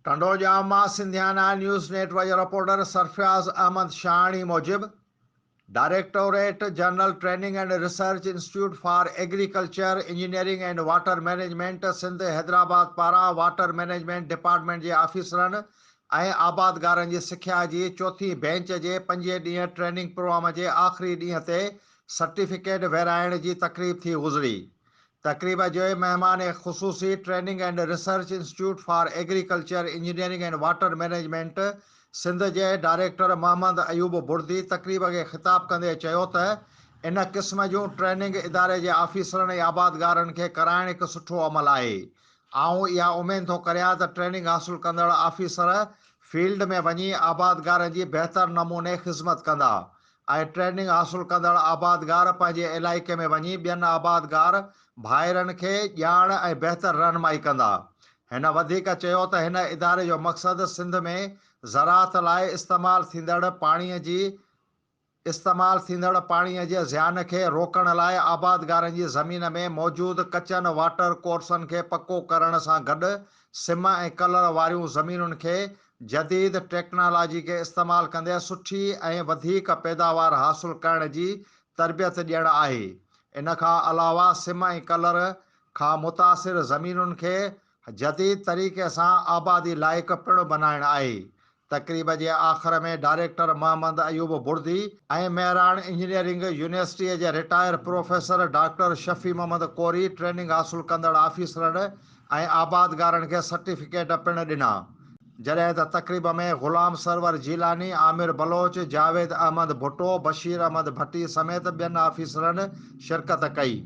ٽنڊوڄام مان Sindhiana news net work جي reporter Sarfaraz Ahmed Shahani موجب directorate general training and research institute for agriculture engineering and water management Sindh Hyderabad پاران water management department جي آفيسرن ۽ آبادگارن جي سکيا جي چوٿين بينچ جي پنجين ڏينهن ٽريننگ پروگرام جي آخري ڏينهن تي سرٽيفڪيٽ ورهائڻ جي تقريب ٿي گذري. تقريب جي مهمان خصوصي training and research institute for agriculture engineering and water management Sindh جي ڊائريڪٽر محمد ايوب بڙدي تقريب کي خطاب ڪندي چيو ته ان قسم جون ٽريننگ اداري جي آفيسرن ۽ آبادگارن کي ڪرائڻ هڪ سٺو عمل آهي آئون اها اميد ٿو ڪريان ته ٽريننگ حاصل ڪندڙ آفيسر فيلڊ ۾ وڃي آبادگارن جي بهتر نموني خذمت ڪندا ۽ ٽريننگ حاصل ڪندڙ آبادگار پنهنجي علائقي ۾ وڃي ٻين آبادگار ڀائرن کي ڄاڻ ۽ بهتر رهنمائي ڪندا. هن وڌيڪ چيو ته هن اداري جو مقصد سنڌ ۾ زراعت لاء استعمال ٿيندڙ پاڻي جي استعمال ٿيندڙ پاڻي جي زيان کي روڪڻ لاء آبادگارن جي زمين ۾ موجود ڪچن واٽر ڪورسن کي پڪو ڪرڻ سان گڏ سم ۽ ڪلر واريون زمينن کي جديد ٽيڪنالاجي کي استعمال ڪندي سٺي ۽ وڌيڪ پيداوار حاصل ڪرڻ جي تربيت ڏيڻ آهي. ان کان علاوه سم ۽ ڪلر کان متاثر زمينن کي جديد طريقي سان آبادي لائق پڻ بنائڻ آهي. تقريب جي آخر ۾ ڊائريڪٽر محمد ايوب بڙدي ۽ مهراڻ انجنيئرنگ يونيورسٽيء جي retire professor doctor Shafi Muhammad Kori training حاصل ڪندڙ آفيسرن ۽ آبادگارن کي سرٽيفڪيٽ پڻ ڏنا. جڏهن ته تقريب ۾ غلام سرور جيلاني، عامر بلوچ، جاويد احمد ڀٽو، بشير احمد ڀٽي سميت ٻين آفيسرن شرڪت ڪئي.